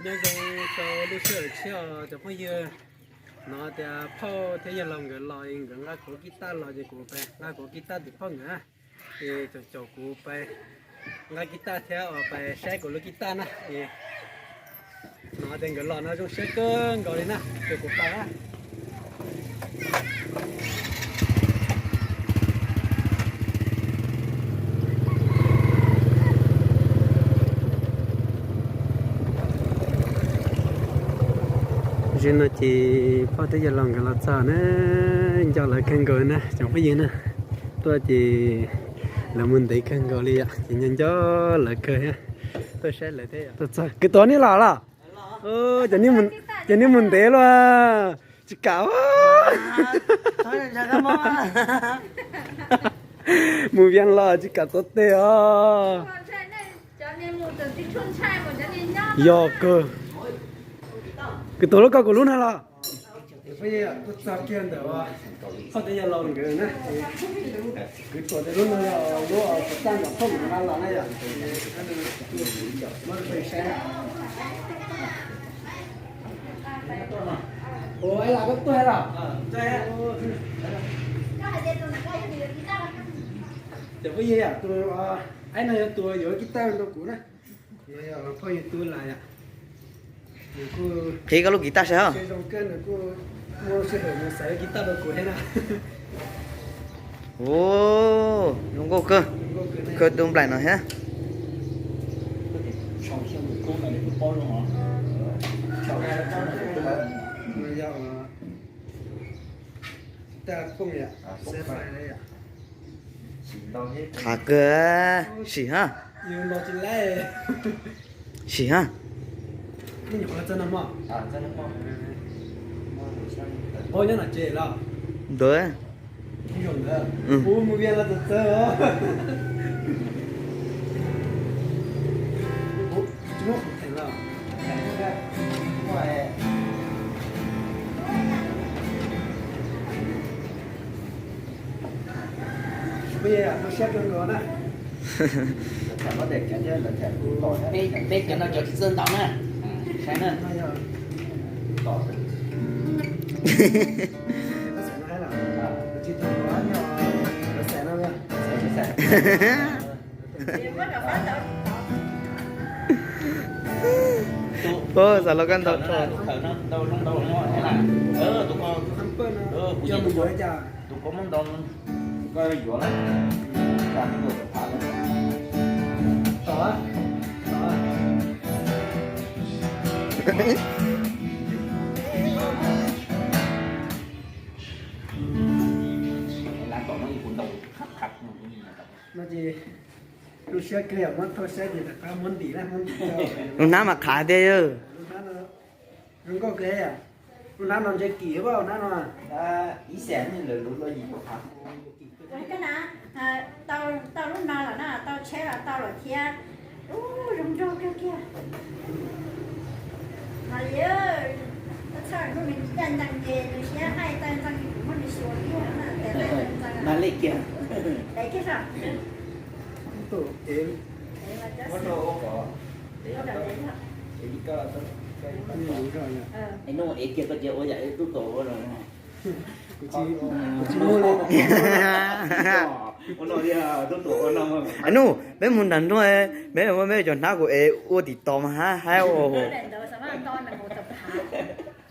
Nyob zoo rau lub sij hawm tshiab os cov phooj ywg. Hnov tias phauj thiab yawg laus nkawd los, nkawd nqa kuv kiv taj los ces kuv pais nqa kuv kiv taj tim phauj nkawd na. Es caum caum kuv pais nqa kiv taj thiab pais saib kuv lub kiv taj na. Es hnov tias nkawd los no zoo siab kawg nkaus li na, caum kuv pais na. Zaum no ces phauj thiab yawg laus nkawd los txog na, nco lawv kawg nkaus na cov phooj ywg na. Tuaj ces lawv mus ntev kawg nkaus li yom, ces nco nco lawv kawg thiab. Tuaj saib lawv thiab. Tuaj txog kwv tuam nej los los? Ces nej mus ntev luaj, tsis kam. Mus Vias los tsis kam tuav tes os. Yog kawg. Kwv tuam lub koj kuv lub na los? Tuaj txog kiag ntawm phauj thiab yawg laus nkawd na. Kwv tuam lub no lub puas tag nrho phauj nkawd nqa los na yom. Muab saib. Ua, es los koj tuaj los? Cov phooj ywg, tus, es no yog tus yuav kiv taj rau kuv na. No yog phooj ywg Tub Lais yom. Nws kuj qhib koj lub kiv taj saib os. Zoo kawg, nws kuj muaj sij hawm mus xaiv kiv taj rau kuv thiab na. Ua, zoo nkauj kawg. Kawg tus nplaim no thiab. Qab kawg, sim hab. Sim hab. Ntawd. Peb cov no cov tsis txawj ntaus na, saib na. Ua, xav los koj ntaus tso. No ces lub siab kawg yog muab thauj saib ces rov qab muab ntim na, muab ntim. Lub hnab mas qhav tiag. Zoo nkauj kawg. Lub hnab no ntse kim hnab no. Ib xees lawm lub loj yim phav. Tau lub no los na, tau tsheb los tau lawm thiab. Ub, zoo nraug kawg kiag. Mas li, txhawj hnub nws caj ncees ces nws siab haij tawg ntxees, kuv muab nws xyuas kiag na, tes tawg ntxees. Mas li kiag. Tes kiag sab. Es hnub es kiag koj ces ua yam es tub tuam ua no. Kuv tsis muaj li. Hnub peb mus nram nroog, peb ua peb cov hnab kuv es ua tim tod mas hab hab ua.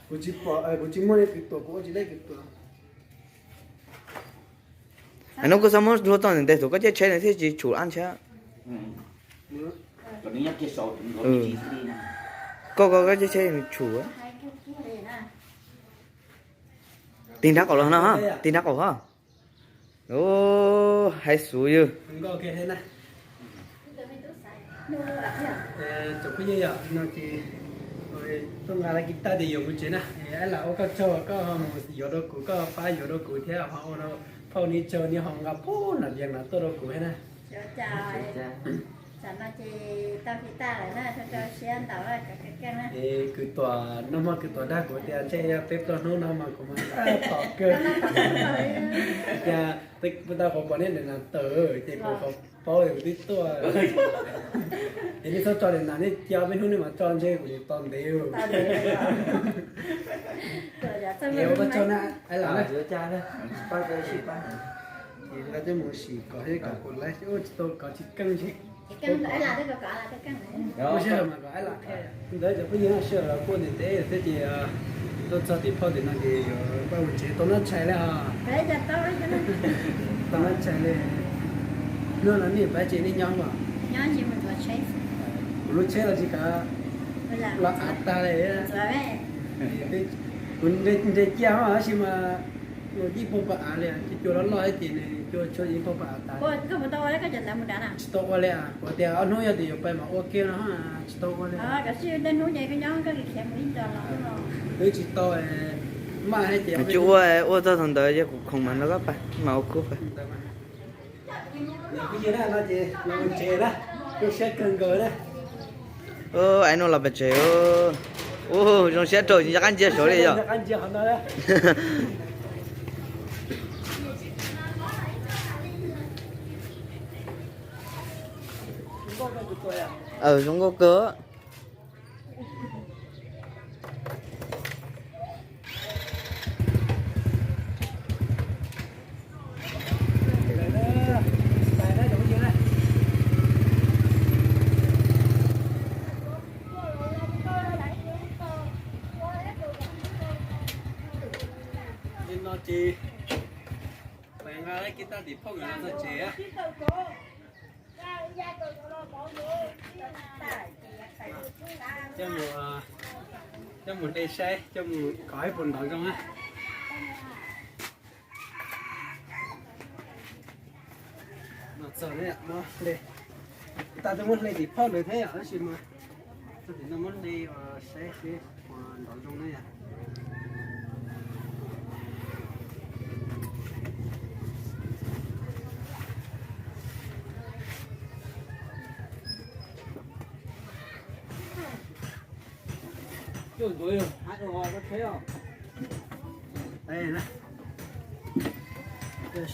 Kuv tsis pom, kuv tsis muaj li kwv tuam, kuv ua tsis tau kwv tuam. Hnub koj txhob muab hlua txog ntawm tes tus koj caij tsheb nws thiaj tsis tshum dab ntshai. Koj, koj, koj caij tsheb nws tshum. Tig nrab qaum los no, tig nrab qaum hos. Ub, haib xuv yog. Cov phooj ywg, no ces tuaj nqa lawv kiv taj ces yuav mus tsev na. Aib lam ua koj tsaug, koj mus yuav rau kuv, koj pab yuav rau kuv thiab ho ua rau phauj neb tsaug, neb ho nqa puag nram Vias no tuaj rau kuv thiab na. Tam no ces tau kev tag lawm na, rau rau siab ntau lawm, cov kev keej na. Es kwv Tuam, nag hmo kwv Tuam dag kuv tias ntshe yog peb plaub hnub no mas kuv mas tom kawg. Tias peb tau qhov pom nej daim nas tawm ces kuv qhov paub kuv twb tuaj. Es nej txhob tso daim nas, nej cia peb hnub nej mam tso ntshe kuv tos ntev. Es ua koj tso na, Aib Lam na. Nqa coj mus sim kom, kom kuv laiv tsis tau, kom tsis keej ntshe. Ua sij hawm mas kom Aib Lam qhia. Ntawd cov phooj ywg, sij hawm los kuj ntev ntev thiab ces tuaj txog tim phauj tim no ces yuav pab mus tsev, tau noj tshais li os. Tau noj tshais li. Hnub no nej pab tsev nej nyob mas. Kuv lub tsheb los tsis kav, los av tag li. Kuv nres ciaj tab sis mas nws yeej poob pas av li, cua loj loj thiab ces nws cua tshuav yeej poob pas av tas. Tsis tau ua li, kuv tias ob hnub yog tias yuav pais mas ua kiag no, tsis tau ua li. Twb tsis tau, maj thiab ces tsis ua, ua txog thaum ntawd yog kuv khoom mas nrog koj pais mas ua khub pais. Phooj ywg na, no ces los mus tsev na, zoo siab kawg nkaus na. Aib Nuj los pem tsev, zoo siab rau, nco qab ntsia saud li yog. Zoo nkauj kawg. Li no ces pais nqa kiag tag tim phauj nkawd los txog tsev. Coj mus, coj mus de saib, coj mus kov ib puas ntov zoo na. No txog, muab hle, tas twb muab hle tim phauj lawm thiab yom, tab sis mas txog tim no muab hle saib seb puas ntov zoo na yom.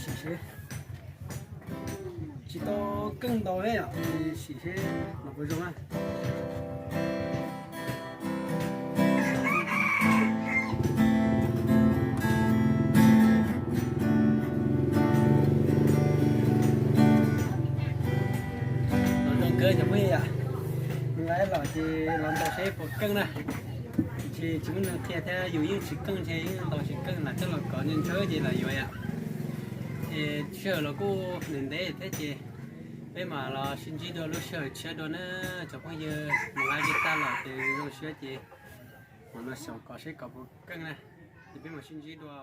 Sim seb, tsis tau keej ntau thiab yom, sim seb los puas zoo na. Los zoo kawg cov phooj ywg, nqa los ces los ntaus seb puas keej na. Ntshe tsis muaj neeg qhia thiab yus yeej tsis keej, ntshe yeej ntaus tsis keej, lam coj los kov ntshaw ces lam yuav yom. Es sij hawm los kuj ntev ntev thiab ces peb mam los sib ntsib dua lub sij hawm tshiab dua na cov phooj ywg. Mus nqa kiag tag los ces zoo siab ces mam los xyaum kov seb kov puas keej na, ces peb mam sib ntsib dua.